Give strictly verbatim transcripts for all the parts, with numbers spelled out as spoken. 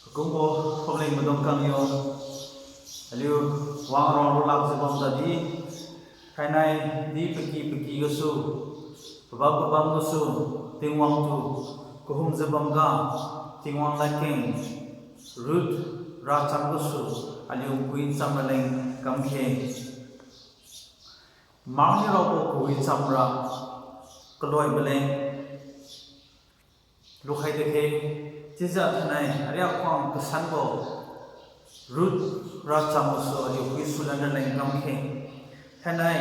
Kungbo phumling maidung kangniu, aliu wang rong rulakjiu bam tadi, thainai di paky paky gasu, pabam pabam gasu, Tingwang tu kahumjiu bamga, Tingwang ladkeng, Ruth racham gasu, aliu phuicham raleng kamkhe. Mark niu raobo kawicham ra kaloi maleng lukhai dekhe, chiujiu thainai ariak khuang kasanbo Ruth racham gasu aliu phuisu lan raleng kamkhe. Thainai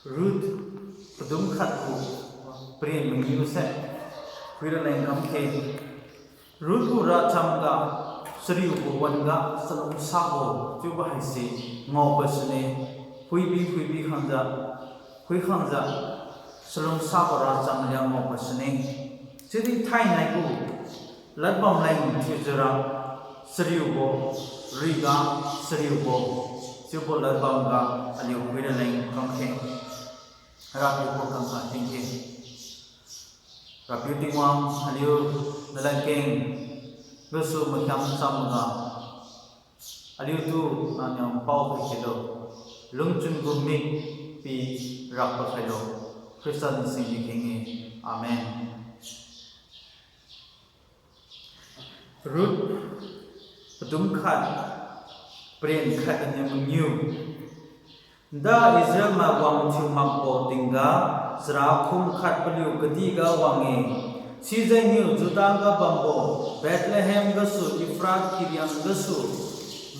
Ruth padum khatgu paren mangiu se phui raleng kamkhe. Ruth gu rachamga chariubo wan-ga chalungsabo chiubo haise ngaobo sune, phuibi phuibi khangjiu, phui khangjiu, chalungsabo racham liang ngaobo sune. Chiudi thainai gu ladbam leng thiujiura, chariubo, riga chariubo chiubo ladbamga aliu phui raleng kamkhe. Rapiu gu kangkha tingkhe. Rapiu Tingwang, aliu naladkeng gasu makhiam chamga, aliutu naniu paokhai khailu, lungchun gu mik pi rakpa khailu, Khrista singdi kheng-e. Amen. Ruth padum khat, paren khat ganiu mangiu. Nda Israel mai wang thiu makbo tingga, chara khum khat paliu kadihga wang-e. Sijengniu Judah ga bambo Bethlehem gasu Ephrath kiriang gasu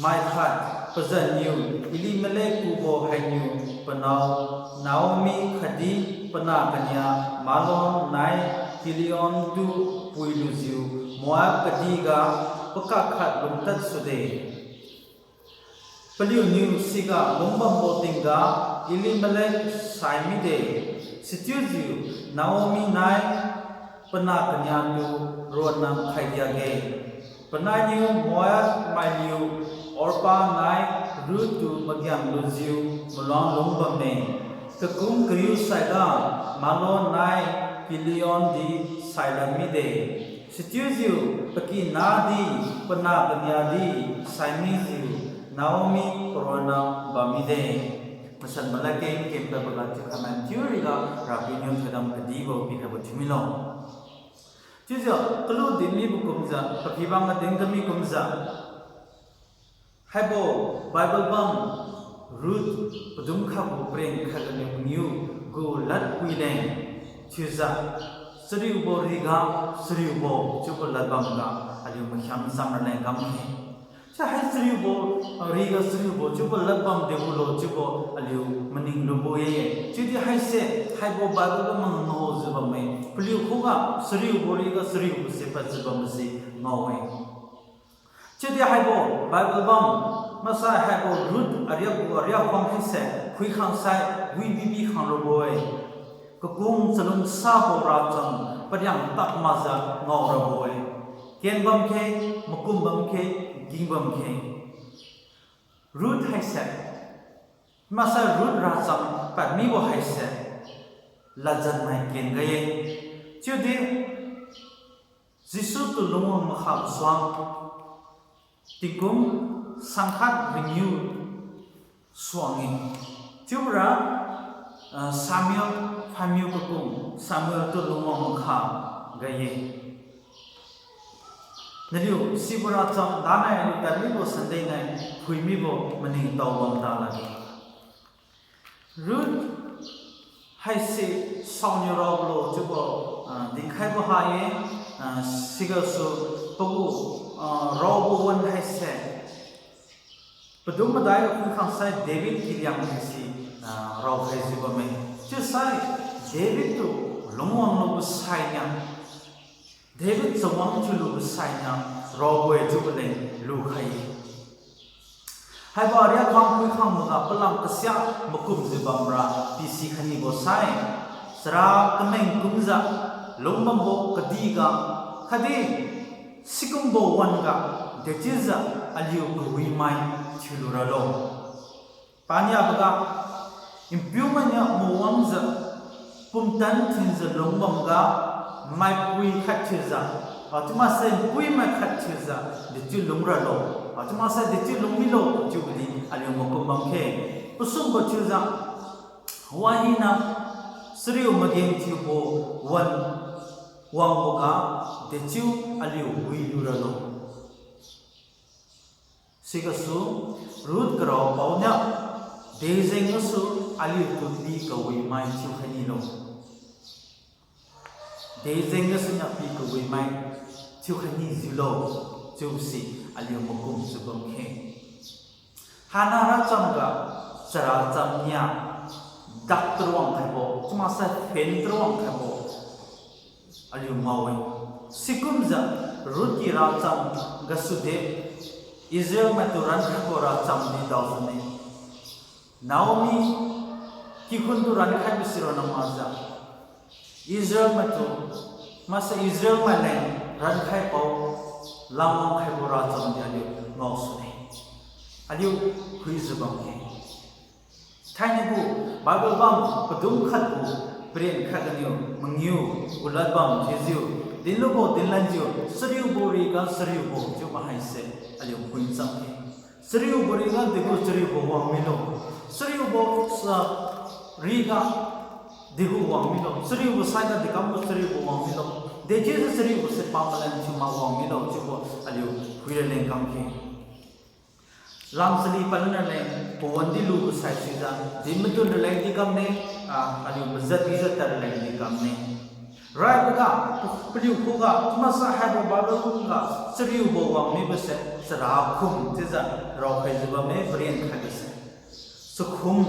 mai khat pazanniu Elimelek kubo hainiu panao Naomi khatdi panah kania Mahlon nai Kilion tu puilujiu Moab kadihga pakak khat lungtad sude. Paliuniu siga lungbambo tingga Elimelek sai mide. Sichiujiu Naomi nai panah kaniatu ronna khaidiakge. Panainiu Moab mailiu Orpah nai Ruth tu magiang lujiu maluang lungbamme. Kakum kariu saiga Mahlon nai Kilion di sailad mide. Sichiujiu pakina di panah kania di saimijiu Naomi paronna bam mide. Masan maladkeng kempadboga chiu khamai chiu riga Rapiu niu thoidam kadibo pikhaibo thiumilo. Chiujiu kalu din mibo kumjiu, paphibang ga din kami kumjiu, haibo Bible bam Ruth padum khatgu paren khat ganiu mangiu gu ladpui leng thiujiu, chariubo riga chariubo chiubo ladbamga aliu makhiam cham raleng kamkhe. Sihai chariubo, ah, riga chariubo chiubo ladbam degu lo chiubo aliu maning lubo-e. Chiudi haise, haibo Bible ga mangaojiu bamme. Paliu khuga chariubo riga chariubo se padjiu bambo se ngao-e. Chiudi haibo Bible bam, maksai haibo Ruth ariak gu ariak khuang haise, phuikhangsai, wibibi khang rabo-e. Kakung chalungsabo racham pariang tak makjiu ngao rabo-e. Ken bamkhe, makum bamkhe, ging bamkhe. Ruth haise, maksai Ruth racham padmibo haise, ladjan mai ken ga-e. Chiudi Jesu tu lungwang makha suang, tingkum sangkhat ringiu suang-e. Chiubora, ah, Samuel phaimiu kakung, Samuel tu lungwang makha ga-e. Naliu sibora cham danai aliu tadmibo Sunday nai phuimibo maningtao bam ta lakge. Ruth haise saoniu raobo lo chiubo, ah, dinkhaibo ha-e, ah, sigasu pagu, ah, raobo wan haise padum madai ga phuikhangsai David kiliang haise, ah, raokhaijiu bamme. Chiusai David tu lungwang lubo sainiu, David chawang thiulubo sainiu raobo-e chiubo leng lukhai-e. Haibo ariak khuang phuikhang maga palam kasia makumjiu bamra pisi khainibo sai, chara kameng kumjiu lungbambo kadihga, khatdi sikumbo wan-ga dechiujiu aliu kawimai thiulu ralo. Paniaboga, npiumai niu mawangjiu, pumtan thinjiu lungbamga, maipui khat thiujiu, A, chiumaksai npuimai khat thiujiu dechiu lungralo. A, chiumaksai dechiu lungmilo chiubo di aliu makum bamkhe. Pasumbo chiujiu, wahina chariu magenthiubo wan wangboga dechiu aliu wi luralo. Sigasu Ruth karaopaoniu, dejeng gasu aliutu pi kawimai thiukhai nilo. Dejeng gasu niu pi kawimai thiukhai nijiulo, chiusi aliu makum jiu bamkhe. Hannah racham ga chara cham nia dak taruang khaibo, chiumaksai phen taruang khaibo aliu ngao-e. Sikumjiu Ruth ki racham gasu de, Israel maitu rankhaibo racham di daosune. Naomi kikhun tu rankhaibo sirona makjiu, Israel maitu, maksai Israel mai leng rankhaibo, lamwang khaibo racham di aliu ngaosune. Aliu phuijiu bamkhe. Thainai gu Bible bam padum khat gu paren khat ganiu mangiu gulad bam thiujiu, dinlubo dinlanjiu chariubo riga chariubo chiubo haise aliu phuicham khe. Chariubo riga degu chariubo wang milo. Chariubo sa riga degu wang milo. Chariubo saiga dekambo chariubo wang milo. Dechiujiu chariubo se pamalan thiu mak wang milo chiubo aliu phuira leng kamkhe. Lamchali palan raleng pawan di lubo saisuijiu, din madun raleng di kamne, ah, aliu majat dijiu tad raleng di kamne. Raiboga, paliu khuga, chiumaksai haibo Bible khuga, chariubo wang mibo se, charakhum chiujiu raokhaijiu bamme, paren khatbo se. Chakhum,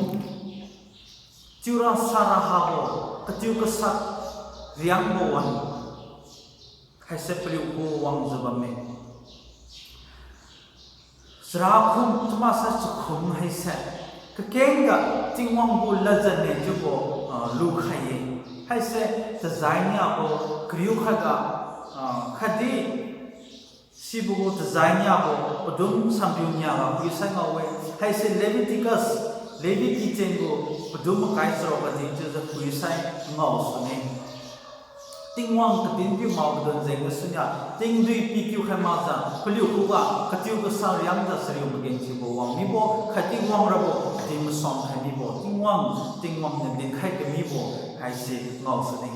chiura sara habo, katiu kasa riangbo wan haise paliu khu wangjiu bamme. Charakhum chiumaksai chakhum haise kakengga Tingwang gu ladjanne chiubo, ah, lukhai-e. Haise tajai niabo kariu khatga, ah, khatdi sibo gu tajai niabo padum sampiu niaga phuisai ngao-e. Haise Leviticus, Levi kichenbo padum makai charuk ga di chiujiu phuisai ngao sune. Tingwang katinpiu maobo don jeng gasuniu tingdui pikiu khai makjiu paliu khuga katiu kasa riangjiu chariu magenthiubo wang mibo, khatdi wangrabo, din masuang khai mibo, Tingwang, Tingwang niu dinkhai kamibo haise ngao sune.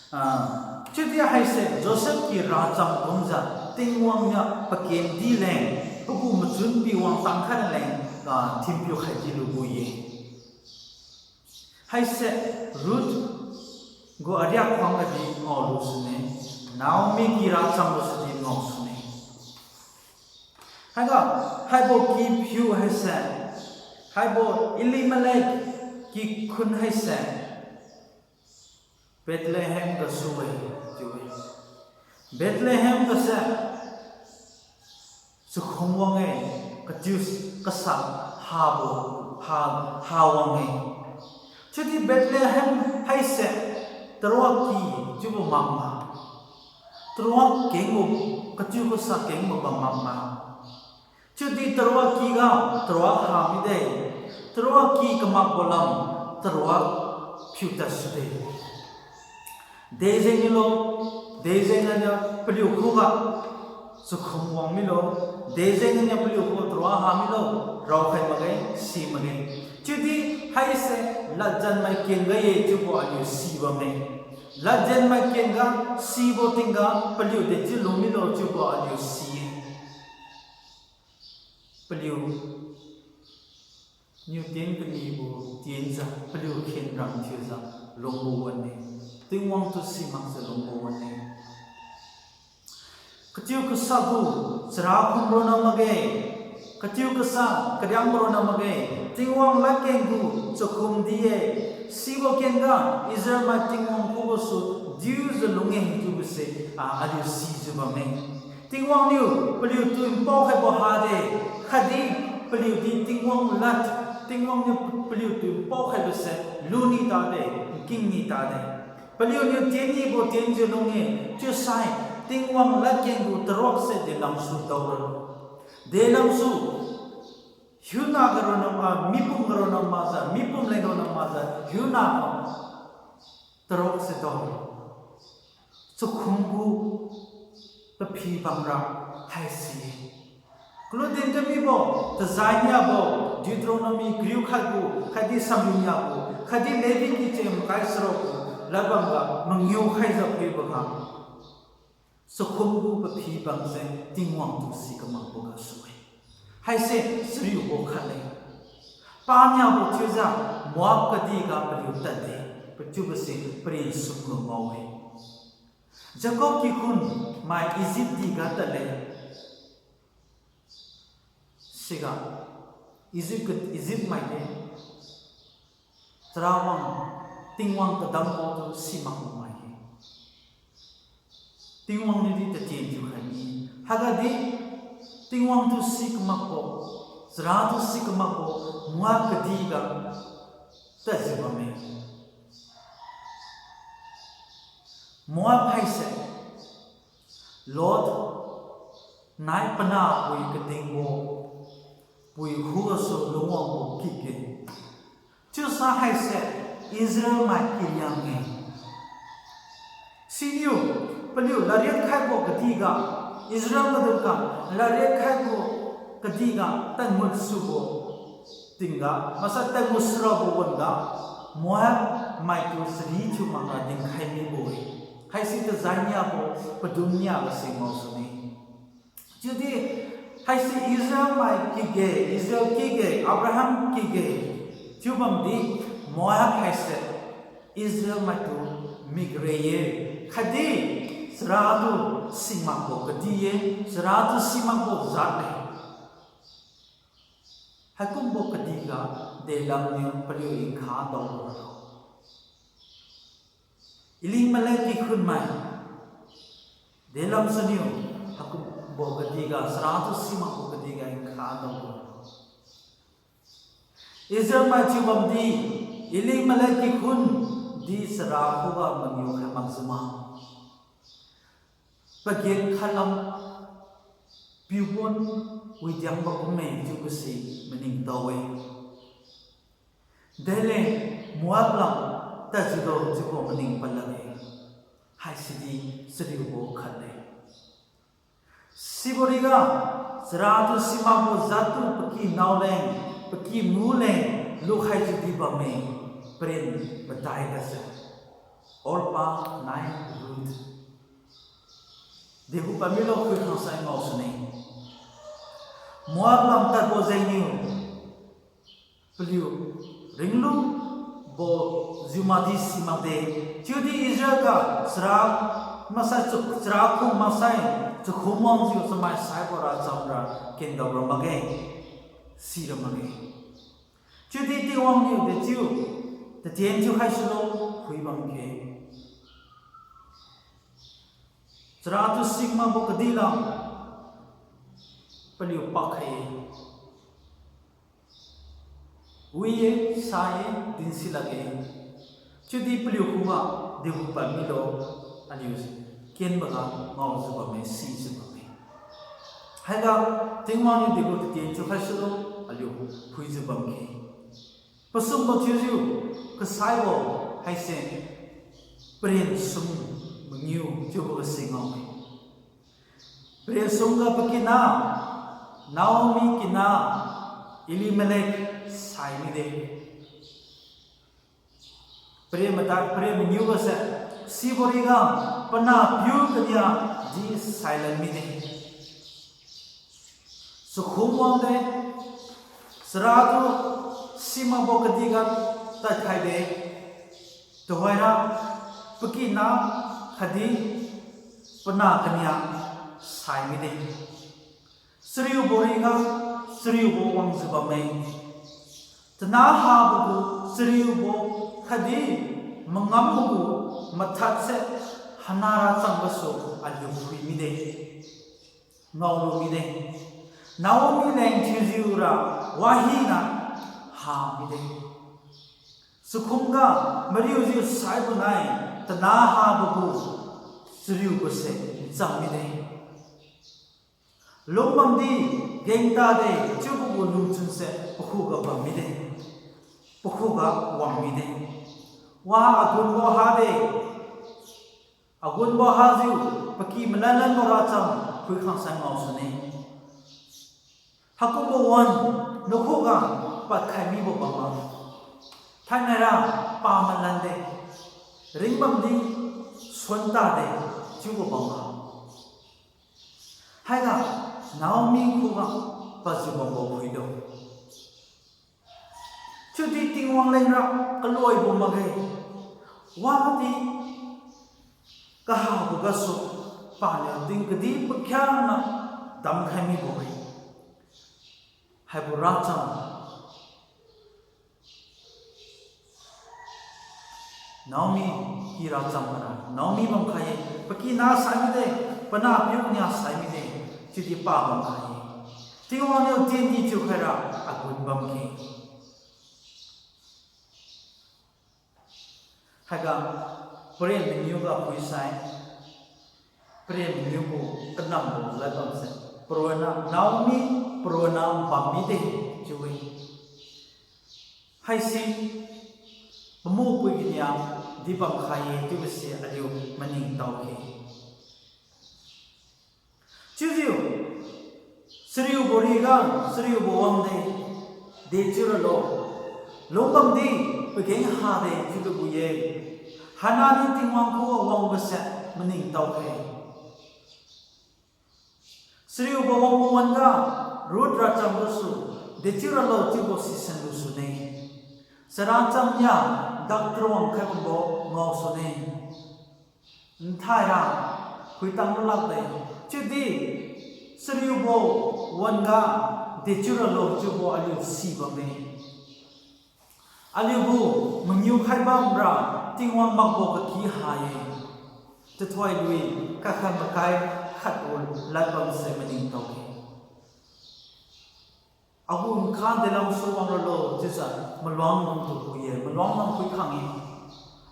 Ah, chiudi haise Joseph ki racham kumjiu Tingwang niu pakendi leng, pagu machun pi wangtang khat leng, ah, thinpiu khaidi lubo-e. Haise Ruth gu ariak khuang gadi ngaolu sune, Naomi ki racham lu sidi ngao sune. Haiga, haibo kiphiu haise, haibo Elimelech kikhun haise, Bethlehem gasu-e, chiu-e. Bethlehem gase chakhum wang-e, katiu kasa habo, ha, ha wang-e. Chiudi Bethlehem haise taruaki chiubo makma, taruak kengbo, katiu kasa kengbo bam makma. Chiudi taruaki ga taruak ha mide, taruaki kamakbo lam taruak phiu tadsude. Dejeng nilo, dejeng aniu paliu khuga chakhum wang milo, dejeng aniu paliu khuga taruak ha milo, raokhai makge, si makge. Chiudi haise ladjan mai ken ga-e chiubo aliu si bamme. Ladjan mai ken ga sibo tingga paliu dechiu lung milo chiubo aliu si-e. Paliu niu tien kanibo tienjiu, paliu khenrang thiujiu lungbo wan-e. Tingwang tu simakjiu lungbo wan-e. Katiu kasa gu charakhum ronna makge, katiu kasa kariang ronna makge, Tingwang ladkeng gu chakhum di-e, sibo ken ga Israel mai Tingwang khugasu diujiu lung-e chiubo se, ah, aliu sijiu bamme. Tingwang niu paliutu npao khaibo hade, khatdi paliudi Tingwang lad, Tingwang niu paliutu npao khaibo se luni tade, nking ni tade. Paliuniu tiennibo tienjiu lung-e, chiusai Tingwang ladkeng gu taruakse delamsu daora. Delamsu hiuna ga ronna ma, mipum ga ronna makjiu, mipum leng ronna makjiu, hiuna ga taruakse dao. Chakhum gu paphi bamra haisi-e. Kalu din kamibo, tajai niabo, Deuteronomy kariu khatgu khatdi samriu niabo khatdi Levi kicheng makai charukgu ladbam ga mangiu khaijiu phuiboga, chakhum gu paphi bamse Tingwang tu si kamakbo gasu-e. Haise chariubo khatle. Paniabo chiujiu Moab kadihga paliu tadde, pachiubose paren sumga ngao-e. Jacob kikhun mai Egypt diga tadle. Siga Egypt, Egypt maide charawang, Tingwang kadambo tu simakbo mai-e. Tingwang niudi tatien thiukhai mi. Haiga di Tingwang tu si kamakbo, chara tu si kamakbo Moab kadihga tadjiu bamme. Moab haise Lot nai panahpui katingbo pui khugasu lungwangbo kik-e. Chiusa haise Israel mai kiriang-e. Siniu paliu ladriat khaibo kadihga, Israel maidungga ladriat khaibo kadihga tadmut subo tingga, maksai tadmut surabo wan-ga, Moab maitu chari thiu makra dinkhai mibo-e. Haisi tajai niabo, padum niabose ngaosune. Chiudi haise Israel mai kikge, Israel kikge, Abraham kikge chiu bamdi, Moab haise Israel maitu mikre-e, khatdi chara tu simakbo kadih-e, chara tu simakbo jat-e. Haikumbo kadihga delamniu paliu nkha daoralo? Elimelek kikhun mai delam siniu haikumbo kadihga, chara tu simakbo kadihga nkha daoralo? Israel mai chiu bamdi, Elimelek kikhun di chara khuga mangiu khai makjiu ma, pagen khatlam piupon widiangbo kumme chiubose maningtao-e. Deleng Moab lam tadjiulo chiubo maning palakge. Haisidi chariubo khatle. Siboriga, chara tu simakbo jattu pakinao leng, pakimu leng lukhaijiu di bamme, paren madai gase. Orpah nai Ruth. Degu pamilo khui khangsai ngao sune. Moab lam tadbo jengniu paliu ringlubo jiu makdi simakde. Chiudi Israel ga chara maksai chu, chara khum maksai chakhum wangjiu chamai saibo racham ra kendao ra makge, sira makge. Chiudi Tingwang niu dechiu tatien thiukhai sulo phui bamkhe. Chara tu simakbo kadih lam paliu pakkhai-e. Wi-e, sa-e, dinsi lakge. Chiudi paliu khuga degu pamilo, aliu kenboga ngaojiu bamme, sijiu bamme. Haiga Tingwang niu degu tatien thiukhai sulo, aliu phuijiu bamkhe. Pasumbo thiujiu kasaibo haise paren sum mangiu chiubo gase ngao-e. Paren sumga pakina, Naomi kina, Elimelek sai mide. Paren mada, paren mangiu gase, siboriga, panahpiu kania di sailan mide. Chakhum wangde, chara tu simakbo kadihga tadkhaide, tuhoira pakina khatdi panah kania sai mide. Chariubo riga chariubo wangjiu bamme. Tana habo gu chariubo khatdi mangambo gu mathatse Hannah racham gasu aliu phui mide. Ngaolu mide. Naomi leng thiujiura wahina ha mide. Chakhumga mariujiu saibo nai tana habo gu chariubose cham mide. Lungbamdi gengtade chiubo gu lungchunse pakhuga bam mide. Pakhuga wang mide. Wa agunbo hade Agunbo hajiu paky malanlanbo racham phuikhang sai ngaosune. Haikumbo wan nakhuga padkhai mibo bamma, thainaira pa malan de, ringbamdi suan tade chiubo bamma. Haiga Naomi khuga pajiu bambo phuilo. Chiudi Tingwang lengra kaloibo makge. Wadi kahabo gasu paniu ting kadi pakhiangna damkhai mibo-e. Haibo racham Naomi ky racham mana, Naomi bamkhai-e, pakina sai mide, panahpiu nia sai mide, chiudi pa bamkhai-e. Tingwang niu tiendi thiukhaira agun bamkhe. Haiga paren maniuga phuisai, paren maniubo kanambo ladbamse, paronna, Naomi paronna bam mide chiu-e. Haise pamu pui kania di bamkhai-e chiubose aliu maningtao khe. Chiujiu, chariubo riga chariubo wangde, dechiu ralo, lungbamdi pageng hade chiubo gu-e. Hannah niu Tingwang khuga wangbose maningtao khe. Chariubo wangbo wan-ga Ruth racham gasu, dechiu ralo chiubo sisan lusune. Chara cham nia dak taruang khai bambo ngaosune. Nthaira phuitang lulakde. Chiudi chariubo wan-ga dechiu ralo chiubo aliu sibamme. Aliugu mangiu khai bamra Tingwang makbo kaky ha-e. Tathoilui kakhat makai khatgu ladbamse maningtao-e. Agu nkha delamsu wang ralo chiujiu maluang nang tu pui-e, maluang nang phuikhang-e.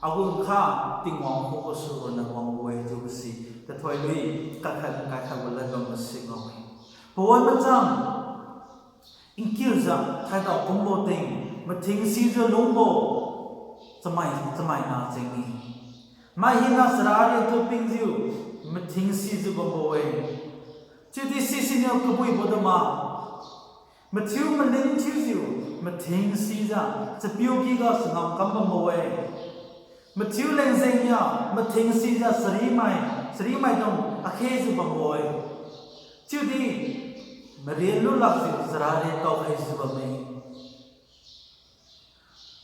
Agu nkha Tingwang khugasu ronna wangbo-e chiubo si tathoilui kakhat makai khatgu ladbam masi ngao-e. Pawan machang, nkiujiu thaidao kumbo ting mathing sijiu lungbo chamai, chamaina jengni. Mai hina chara ritu pingjiu mathing sijiu bambo-e. Chiudi sisiniu kabuibo dama mathiu malin thiujiu mathing sijiu chapiu kyga changam kam bambo-e. Mathiu leng jengniu mathing sijiu charimai, charimaidung akhejiu bambo-e. Chiudi maren lulakjiu chara ri taokhaijiu bamme.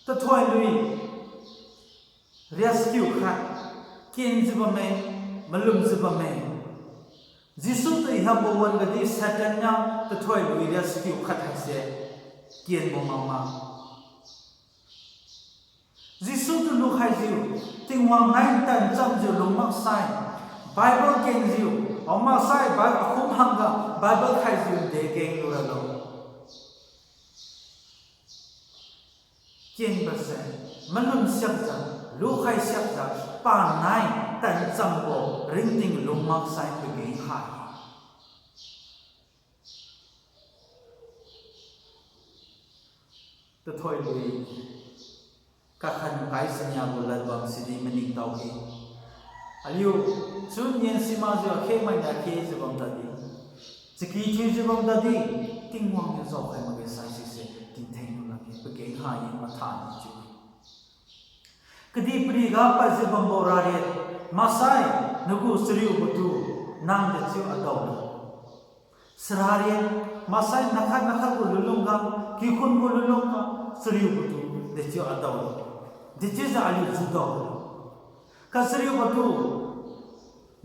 Tathoilui riaskiu khat kenjiu bamme, malumjiu bamme. Jesu tu hiambo wan-ga di Satan niu tathoilui riaskiu khat haise kenbo makma. Jesu tu lukhaijiu, Tingwang nai ntan chamjiu lung maksai, Bible kenjiu, o maksai Bi- akhum hangga Bible khaijiu de keng luralo. Kenbose malum siakjiu, lukhai siakjiu, panai tanchambo ringting lung maksai pageng ha-e. Tathoilui kakhan kai siniagu ladbam sidi maningtao-e. Aliu chun nyen simakjiu akhe mainiu akhejiu bam tadi, chaki thiujiu bam tadi, Tingwang niu jaokhai makge sai sise tingtheng lulakge pageng ha-e matha ni chiu. Kadihpiriga padjiu bambo rariat maksai, nagu chariubotu nang dechiu adaolo. Charariat maksai nakhat nakhat gu lunlung ga, kikhun gu lunlung ga, chariubotu dechiu adaolo. Dechiujiu aliu judao. Kachariubotu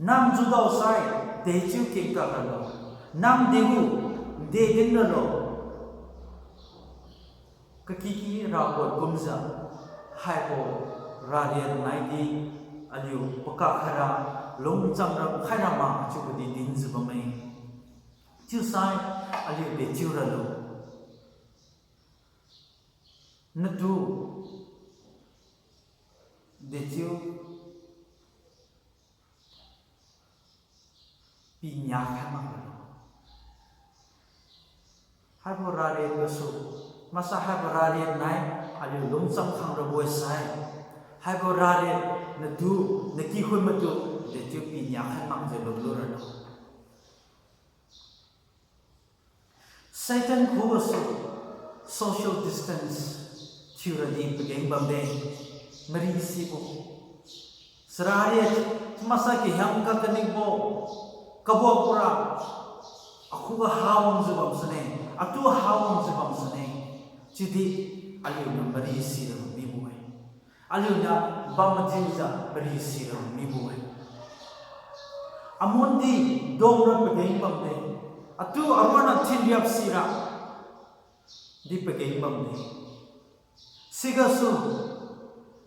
nang judao sai, dechiu kengkak ralo. Nang degu, de din ralo. Kakiki rabo kumjiu, haibo rariat naidi aliu pakak khaira, lungcham ra khaira ma chiubodi dinjiu bamme. Chiusai aliu dechiu ralo. Natu dechiu pinia khai maklo. Haibo rariat gasu, maksai haibo rariat nai aliu lungcham khang rabo-e sai, haibo rariat natu, nakikhun matu dechiu pi niakhai makjiu lulu ralo. Satan khugasu social distance thiuradi pageng bamde, mari sibo. Charari maksai kahiam kakanibo, kabuakbora, akhuga hawangjiu bamsune, atu hawangjiu bamsune, chiudi aliuniu mari sira mibo-e. Aliuniu bam madiujiu mari sira mibo-e. Amundi dongra pageng bamde, atu aruana thinriap sira di pageng bamde. Sigasu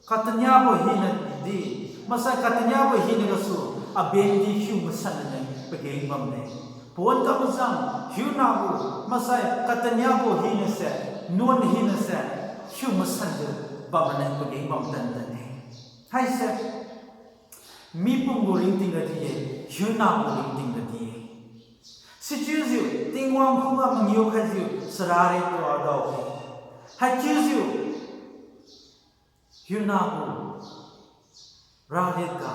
kataniabo hinadi, maksai kataniabo hina gasu, abendi hiu masanna pageng bamde. Pawan kamachang hiunagu, maksai kataniabo hinase, nuan hinase, hiu masanjiu bamna pageng bam tantanne. Haise mipum gu ringting gadi-e, hiuna gu ringting gadi-e. Sichiujiu Tingwang khuga mangiu khaijiu charari tuadao-e. Haichiujiu hiuna gu rariat ga,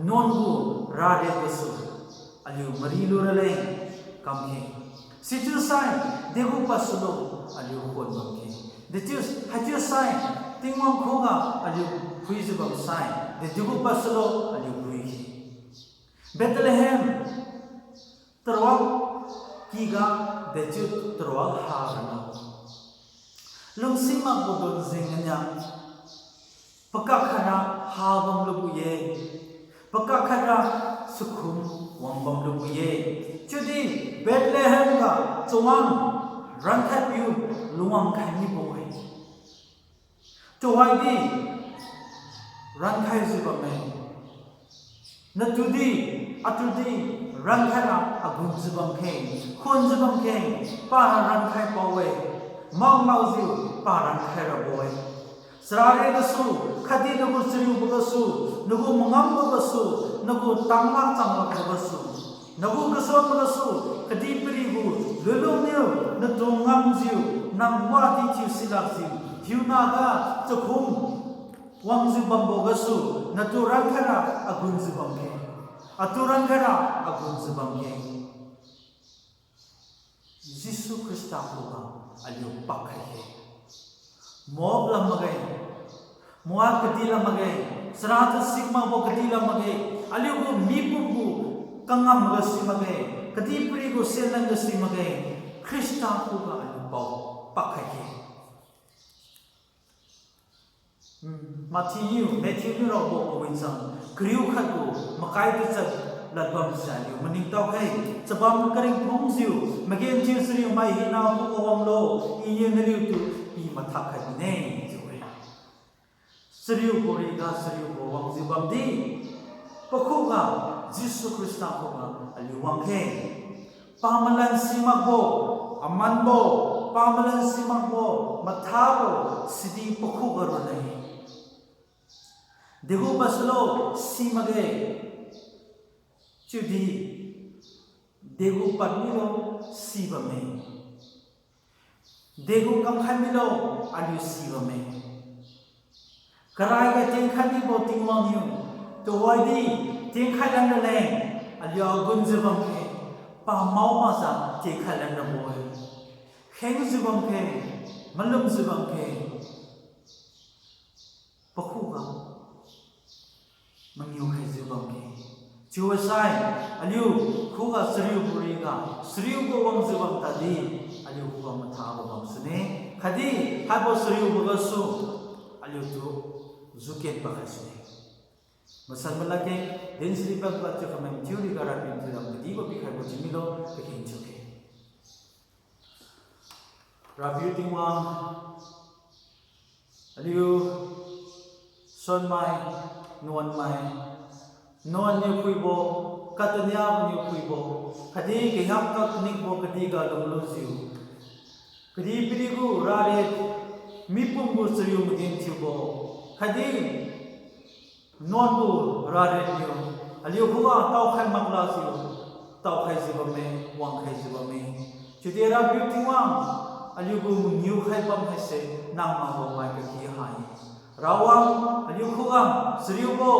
nuan gu rariat gasu aliu mari luraleng kamkhe. Sichiusai degu padsulo aliu khuan bamkhe. Dechiu, haichiusai Tingwang khuga aliu phuijiu bamsai, de degu padsulo aliu phuikhe. Bethlehem, taruak kyga, dechiu taruak ha ralo. Lungsi makbo don jengniu, pakak khaira ha bam lubo-e, pakak khaira sakhum wang bam lubo-e. Chiudi Bethlehem ga chawang rankhaipiu lungwang khai mibo-e. Tuhoidi rankhaijiu bamme. Natudi, atudi rankhaira agunjiu bamkhe, khuanjiu bamkhe, para rankhai pao-e, makmaojiu pa rankhai rabo-e. Charari gasu, khatdi nagu chariubo gasu, nagu mangambo gasu, nagu tanglak changlakbo gasu, nagu kasuanbo gasu, kadihpiri gu lunlung niu natu ngamjiu, nang wadi thiu silakjiu, hiunaga chakhum wangjiu bambo gasu, natu rankhaira agunjiu bamkhe. Atu rankhaira agunjiu bamkhe. Jesu Khrista khuga aliu pakkhai khe. Moab lam makge, Moab kadi lam makge, chara tu sik makbo kadi lam makge, aliu gu mipum gu kangam ga si makge, kadihpiri gu senlan ga si makge, Khrista khuga aliu pao pakkhai khe. Hmm, Matthew niu, Matthew niu raobo kawinsang kariu khat gu makai tachat ladbam sai aliu maningtao khai, chabam karing phungjiu, magenthiu chariu mai hina khuga wanglo, Iniu naliutu pi mathak khai bine, chiu-e. Chariubo riga chariubo wangjiu bamdi, pakhuga Jesu Khrista khuga aliu wangkhe. Pamalan si makbo, amanbo, pamalan si makbo, mathabo, sidi pakhuga ronna-e. Degu padsulo si makge, chiudi degu pad milo si bamme. Degu kamkhai milo aliu si bamme. Karaiga tienkhai mibo Tingwang niu, tuhoidi tienkhai lan raleng, aliu agunjiu bamkhe, pamao makjiu tienkhai lan rabo-e. Khengjiu bamkhe, malumjiu bamkhe, pakhuga mangiu khaijiu bamkhe. Chiusai, aliu khuga chariubo riga chariubo wangjiu bam tadi, aliu khuga mathabo bamsune. Khatdi haibo chariubo gasu aliutu juken pakhai sune. Masan malakge, din siri pad pad chiu khamai mathiu riga Rapiu thiulam kadibo pikhaibo chiu milo, kakheng thiukhe. Rapiu Tingwang, aliu suanmai, nuanmai, nuan niu phuibo, kataniabo niu phuibo, khatdi kahiam kakningbo kadihga lunglujiu, kadihpiri gu rariat, mipum gu chariu magenthiubo, khatdi nuan gu rariat niu aliu khuga taokhai maklajiu, taokhaijiu bamme, wangkhaijiu bamme. Chiudi Rapiu Tingwang, aliu gu mangiu khai bam haise nang makbo mai kaki hai. Rawang, aliu khuga chariubo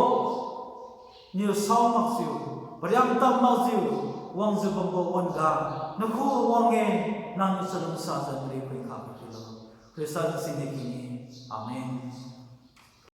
Niu saomakjiu, pariang tammakjiu, wangjiu bambo wan-ga, nakhu wang-e, nangniu chalungsajiu nari phuikhai pilo. Khrista singdi kini. Amen.